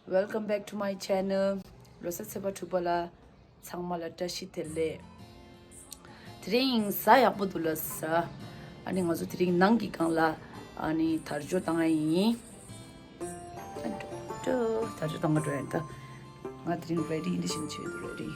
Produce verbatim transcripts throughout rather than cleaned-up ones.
Welcome back to my channel. ལོ་གསར་ཚེས་པ་དྲུག་པ་ལ་ཚང་མ་ལ་བཀྲ་ཤིས་བདེ་ལེགས། དེ་རིང་གཟའ་ཡག་པོ་འདུག་ལ་ས། ཨ་ནི་ང་ཚོ་དེ་རིང་ནང་གི་སྒང་ལ་ཨ་ནི་དར་ལྕོག་བཏང་ཡ་ཡིན། ཨ་འགྲོ་འགྲོ་དར་ལྕོག་བཏང་ག་འགྲོ་ཡ་ཡིན་ད། ང་དེ་རིང་ready ཡིན་འདི་བཞིན་བྱས་འདུག་ready།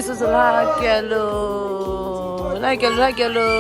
ཡེ་སུ་སུ་ལྷ་རྒྱལ་ལོ། ལྷ་རྒྱལ་ལོ། ལྷ་རྒྱལ་ལོ།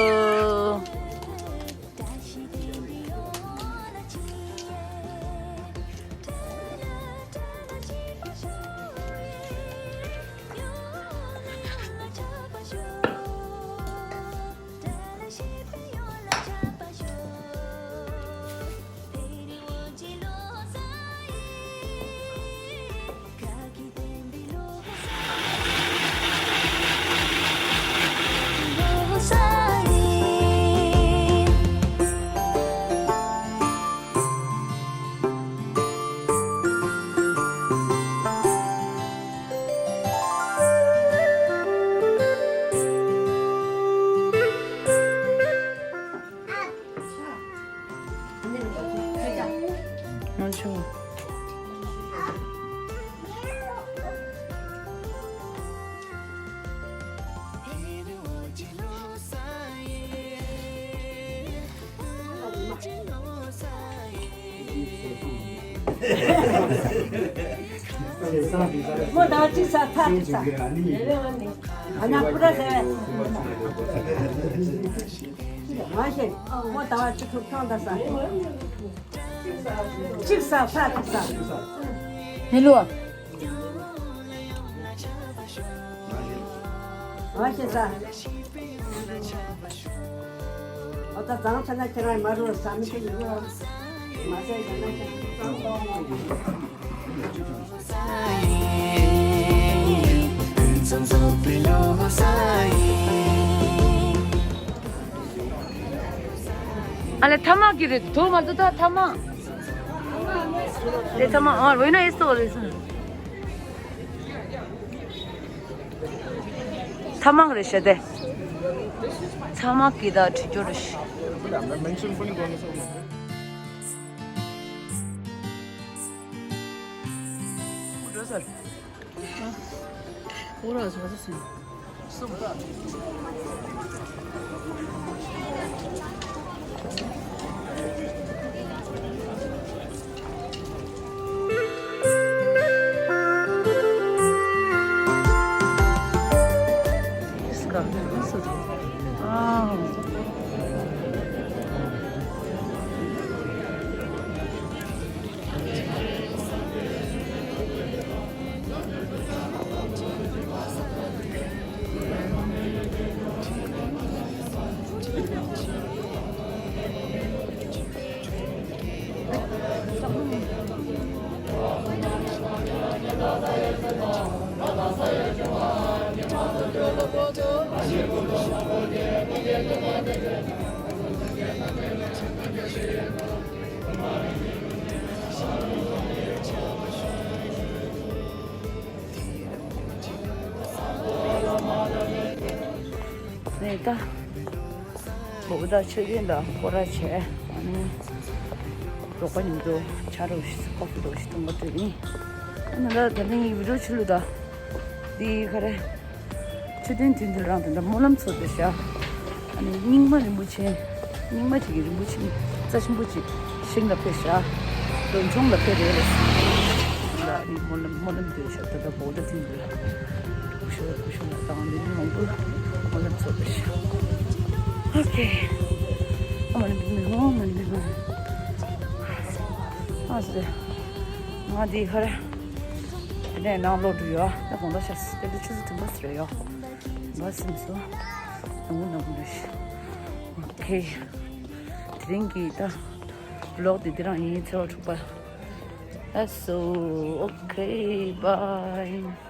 མོ་ད་ཅི་ས་ཐག་ཅི་ས། ཨ་ན་པུ་ར་ཟེར་བས། མ་ཤེས། མོ་ད་བ་ཅི་ཐུབ་ཐང་ད་ས། གཅིག་ས་ཐག་ཅི་ས། ཧེ་ལོ། མ་ཤེས་ས། ཨོ་ད་གཙང་ཆ་ན་ཁྱེད་རང་མ་རུ་ས་མི་ཁྱེད་ཡིན་ནོ། མ་ཟད་ཡང་ན་ཁྱེད་གཙང་གཏོང་། ཨ་ལེ་ཐ་མག་གི་རེད་དོ་མ་དོ་ད་ཐ་མག་དེ་ཐ་མག་ཨ་རོ་ཡིན་ན་ཨེ་སྟོ་རེད་སོང་། ཚ་མག་རེད་ཤ་དེ། ཚ་མག་གི་ད་དྲི་སྐྱོ་རེད་ཤ། འགྲོ་ཟེར། ཨོ་ར་ཟ་ཟ་སི། ནས་ད། བོད་ཟླ་ཆོས་རྒྱལ་དང་སྐོར་ར་བྱས། ཨ་ནི། རོགས་པ་མཉམ་དུ་ཇ་འདྲ་བོ་ཞིག་ཀོ་ཧྥི་འདྲ་བོ་ཞིག་འཐུང་ག་འགྲོ་ཡིན། ཨ་ནི་ད་ད་ནི་ངའི་བི་ཌིའོ་ཕྱི་ལོགས་ད། འདི་ག་རེ། མཆོད་རྟེན་དེ་འདི་རང་དེ་འདྲ་སྨོན་ལམ་ཚོགས་ཏེ་བཞག་ཨ་ནི་རྙིང་མ་རིན་པོ་ཆེ། རྙིང་མ་ཅིག་གི་རིན་པོ་ཆེ་རྩ་ཆེན་པོ་ཅིག་ཤིང་ལ་ཕེབས་བཞག་དོན་ཆུང་ལ་ཕེབས་རེད་ལ། ཨ་ནི་སྨོན་ལམ་སྨོན་ལམ་དེ་བཞག་ད་ལྟ་བོད་ཟླ་ཐེངས་འདི་ལ། སྐུ་ཞབས་སྐུ་ཞབས་ལ་དང་འདི་ནི་མང་པོ་སྨོན་ལམ་ཚོགས་པ་ཞིག་ཨོ་ཁེ། ཨ་མ་ནི་མི་མི་ཧོ་མ་ནི་མི་ཧོ། ཨ་ཟེ། ང་འདི་ཧར། དེ་ནས་ནང་ལོག་འགྲོ་ཡོད། ད་དགོང་དག་ཤ་སི་དེ་འདྲ་ཆུ་ཚོད་དུ་མ་ཟེར་ཡོད། མ་སེམས་སོ། ནང་ནང་ནས། ཨོ་ཁེ། དེ་རིང་གི་ད། བི་ལོག་དེ་འདི་རང་ཡིན། ཚེས་པ་དྲུག་པ། ཨ་སོ། ཨོ་ཁེ། བྷའི།